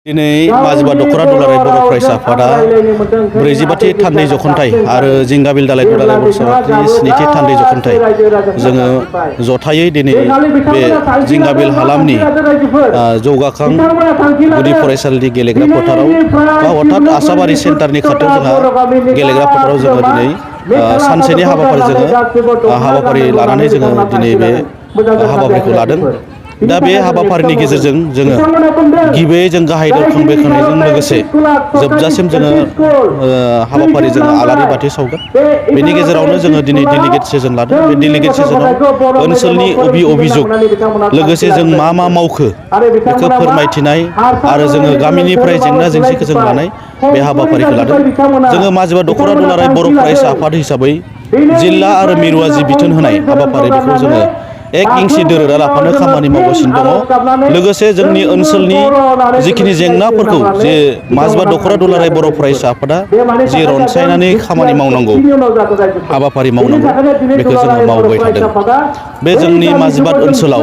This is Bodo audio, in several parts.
दिनै माजिबा दख'रा दुलाराय बर' फरायसा आफादा 45थि थान्दै जख'न्थाइ आरो जिंगाबिल दालाय दुलाराय बर' समाजनि 2थि थान्दै जख'न्थाइ जोङो जथायै दिनै बे जिंगाबिल हालामनि जौगाखां गुदि फरायसालिनि गेलेग्रा फोथाराव बा अर्थात आसाबारि सेन्टारनि खाथियाव जोंहा गेलेग्रा फोथाराव जोङो दिनै सानसेनि हाबाफारि लानानै जोङो दिनै बे हाबाफारिखौ लादों। दा बे हाबाफारिनि गेजेरजों जोङो गिबियै जों गाहाय दरखं बेखेवनायजों लोगोसे जोबजासिम जोङो हाबाफारि जोङो आलारि बाथि सावगोन। बेनि गेजेरावनो जोङो दिनै डेलिगेट सेसन लादों। बे डेलिगेट सेसनाव ओनसोलनि अभिजुग लोगोसे जों मा मावखो बेखौ फोरमायथिनाय आरो जोङो गामिनिफ्राय जेंना जेंसिखौ जों लानाय बे हाबाफारिखौ लादों। जोङो माजिबा दख'रा दुलाराय बर' फरायसा आफाद हिसाबै जिल्ला आरो मिरुआरि जि बिथोन होनाय हाबाफारि बेखौ जोङो एक इंसि दोरोदा लाफानो खामानि मावगासिनो दङ। लोगोसे जोंनि ओनसोलनि जिखिनि जेंनाफोरखौ जे माजिबा दख'रा दुलाराय बर' फरायसा आफादा जि रनसायनानै खामानि मावनांगौ हाबाफारि मावनांगौ बेखौ जोङो मावबाय थादों। बे जोंनि माजिबाद ओनसोलाव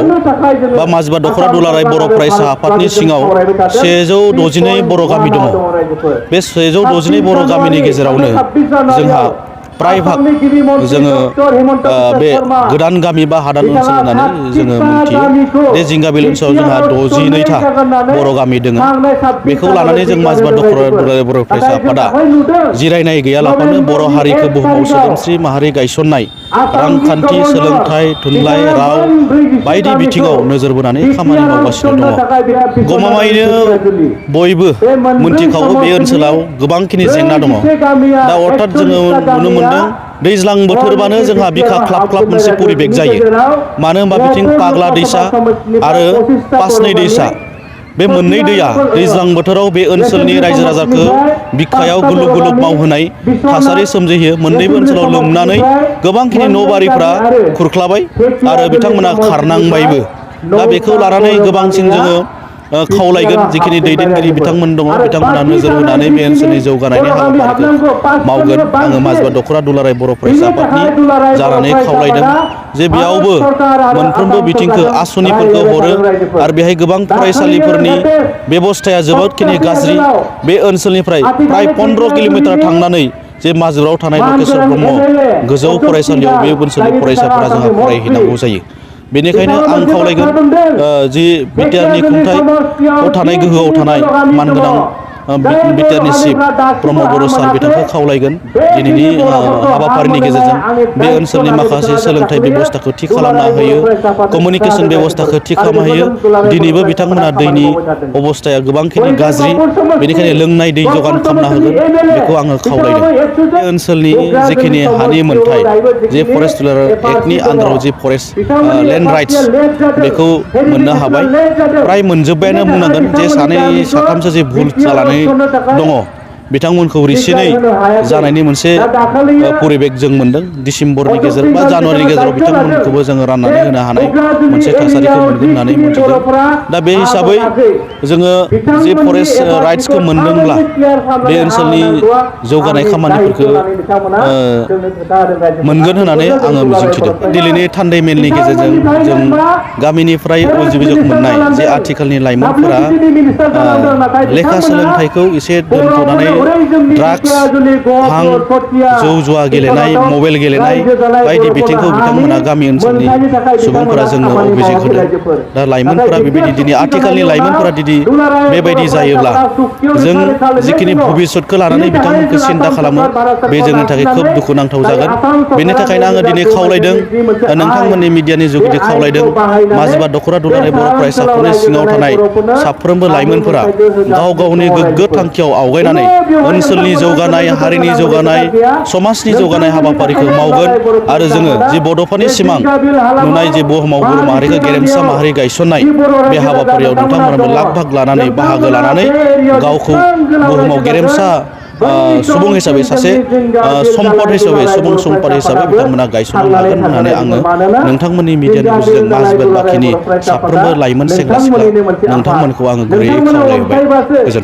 बा माजिबा दख'रा दुलाराय बर' फरायसा आफादनि सिङाव 162 बर' गामि दङ। बे 162 बर' गामिनि गेजेरावनो जोंहा प्राय भाग जोङो बे गोदान गामि बा हादान ओनसोल होननानै जोङो मोनथियो। बे जिंगाबिल ओनसोलाव जोंहा 62था बर' गामि दङ। बेखौ लानानै जों माजिबा दख'रा दुलाराय बर' फरायसा आफादा जिरायनाय गैयालाबानो बर' हारिखौ बुहुमाव सोदोमस्रि माहारि गायसननाय रांखान्थि, सोलोंथाइ, थुनलाइ, राव बायदि बिथिङाव नोजोर बोनानै खामानि मावगासिनो दङ। गमामायैनो बयबो मोनथिखागौ बे ओनसोलाव गोबांखिनि जेंना दङ। दा अर्थात जोङो नुनो मोनदों दैज्लां बोथोरबानो जोंहा बिखा ख्लाब ख्लाब मोनसे परिबेक जायो। मानो होनबा बिथिं फाग्ला दैसा आरो पासनै दैसा बे मोननै दैया दैज्लां बोथोराव बे ओनसोलनि रायजो राजाखौ बिखायाव गुलुब गुलुब मावहोनाय थासारि सोमजिहोयो। मोननैबो ओनसोलाव लोमनानै गोबांखिनि न' बारिफ्रा खुरख्लाबाय आरो बिथांमोना खारनांबायबो। दा बेखौ लानानै गोबांसिन जोङो खावलायगोन जिखिनि दैदेनगिरि बिथांमोन दङ बिथांमोना नोजोर होनानै बे ओनसोलनि जौगानायनि हाबाफारिखौ मावगोन। आङो माजिबा दख'रा दुलाराय बर' फरायसा आफादनि जानानै खावलायदों जे बेयावबो मोनफ्रोमबो बिथिंखौ आसनिफोरखौ हरो आरो बेहाय गोबां फरायसालिफोरनि बेबस्थाया जोबोदखिनि गाज्रि। बे ओनसोलनिफ्राय प्राय 15 किल'मिटार थांनानै जे माजोराव थानाय लकेश्वर ब्रह्म गोजौ फरायसालियाव बे ओनसोलनि फरायसाफोरा जोंहा फरायहैनांगौ जायो। बेनिखायनो आं खावलायगोन जि बिटिआरनि खुंथायाव थानाय गोहोआव थानाय मानगोनां बिटिआरनि चिफ प्रमद बर' सार बिथांखौ खावलायगोन दिनैनि हाबाफारिनि गेजेरजों बे ओनसोलनि माखासे सोलोंथाइ बेबस्थाखौ थि खालामना होयो, कमिउनिकेसन बेबस्थाखौ थि खालामना होयो। दिनैबो बिथांमोना दैनि अबस्थाया गोबांखिनि गाज्रि। बेनिखायनो लोंनाय दै जगान खालामना होगोन बेखौ आङो खावलायदों। बे ओनसोलनि जिखिनि हानि मोनथाय जे फरेस्ट रुलार एक्टनि आन्दाराव जि फरेस्ट लेन्ड राइट्स बेखौ मोननो हाबाय। प्राय मोनजोब्बायानो बुंनांगोन। जे सानै साथामसो जे भुल जानानै दङ बिथांमोनखौ रिसेन्टयै जानायनि मोनसे परिबेक जों मोनदों। डिसेम्बरनि गेजेराव बा जानुवारिनि गेजेराव बिथांमोनखौबो जोङो राननानै होनो हानाय मोनसे थासारिखौ मोनगोन होननानै मिथिदों। दा बे हिसाबै जोङो जे फरेस्ट राइट्सखौ मोनदोंब्ला बे ओनसोलनि जौगानाय खामानिफोरखौ मोनगोन होननानै आङो मिजिंथिदों। दिनैनि थान्दै मेलनि गेजेरजों जों गामिनिफ्राय अभिजुग मोननाय जे आथिखालनि लाइमोनफोरा लेखा सोलोंथाइखौ एसे दोनथ'नानै ड्राग्स, भां, जौ जुवा गेलेनाय, मबाइल गेलेनाय बायदि बिथिंखौ बिथांमोना गामि ओनसोलनि सुबुंफोरा जोंनो अभिযোग होदों। दा लाइमोनफोरा बेबायदि दिनै आथिखालनि लाइमोनफोरा दिनै बेबायदि जायोब्ला जों जिखिनि भबिसतखौ लानानै बिथांमोनखौ सिन्था खालामो बे जोंनि थाखाय खोब दुखुनांथाव जागोन। बेनि थाखायनो आङो दिनै खावलायदों, नोंथांमोननि मिडियानि जुगिदि खावलायदों, माजिबा दख'रा दुलाराय बर' फरायसा आफादनि सिङाव थानाय साफ्रोमबो लाइमोनफोरा गाव गावनि गोग्गो थांखियाव आवगायनानै ओनसोलनि जौगानाय, हारिनि जौगानाय, समाजनि जौगानाय हाबाफारिखौ मावगोन। आरो जोङो जि बड'फानि सिमां नुनाय जे बुहुमाव बर' माहारिखौ गेरेमसा माहारि गायसननाय बे हाबाफारियाव नोंथांमोनाबो लाग भाग लानानै बाहागो लानानै गावखौ बुहुमाव गेरेमसा सुबुं हिसाबै सासे सम्पद हिसाबै सुबुं सम्पद हिसाबै बिथांमोना गायसननो हागोन होननानै आङो नोंथांमोननि मिडियानि गेजेरजों माजिबाद बाखिनि साफ्रोमबो लाइमोन सेंग्रा सिख्ला नोंथांमोनखौ आङो गुरैयै खावलायबाय। गोजोन्थों।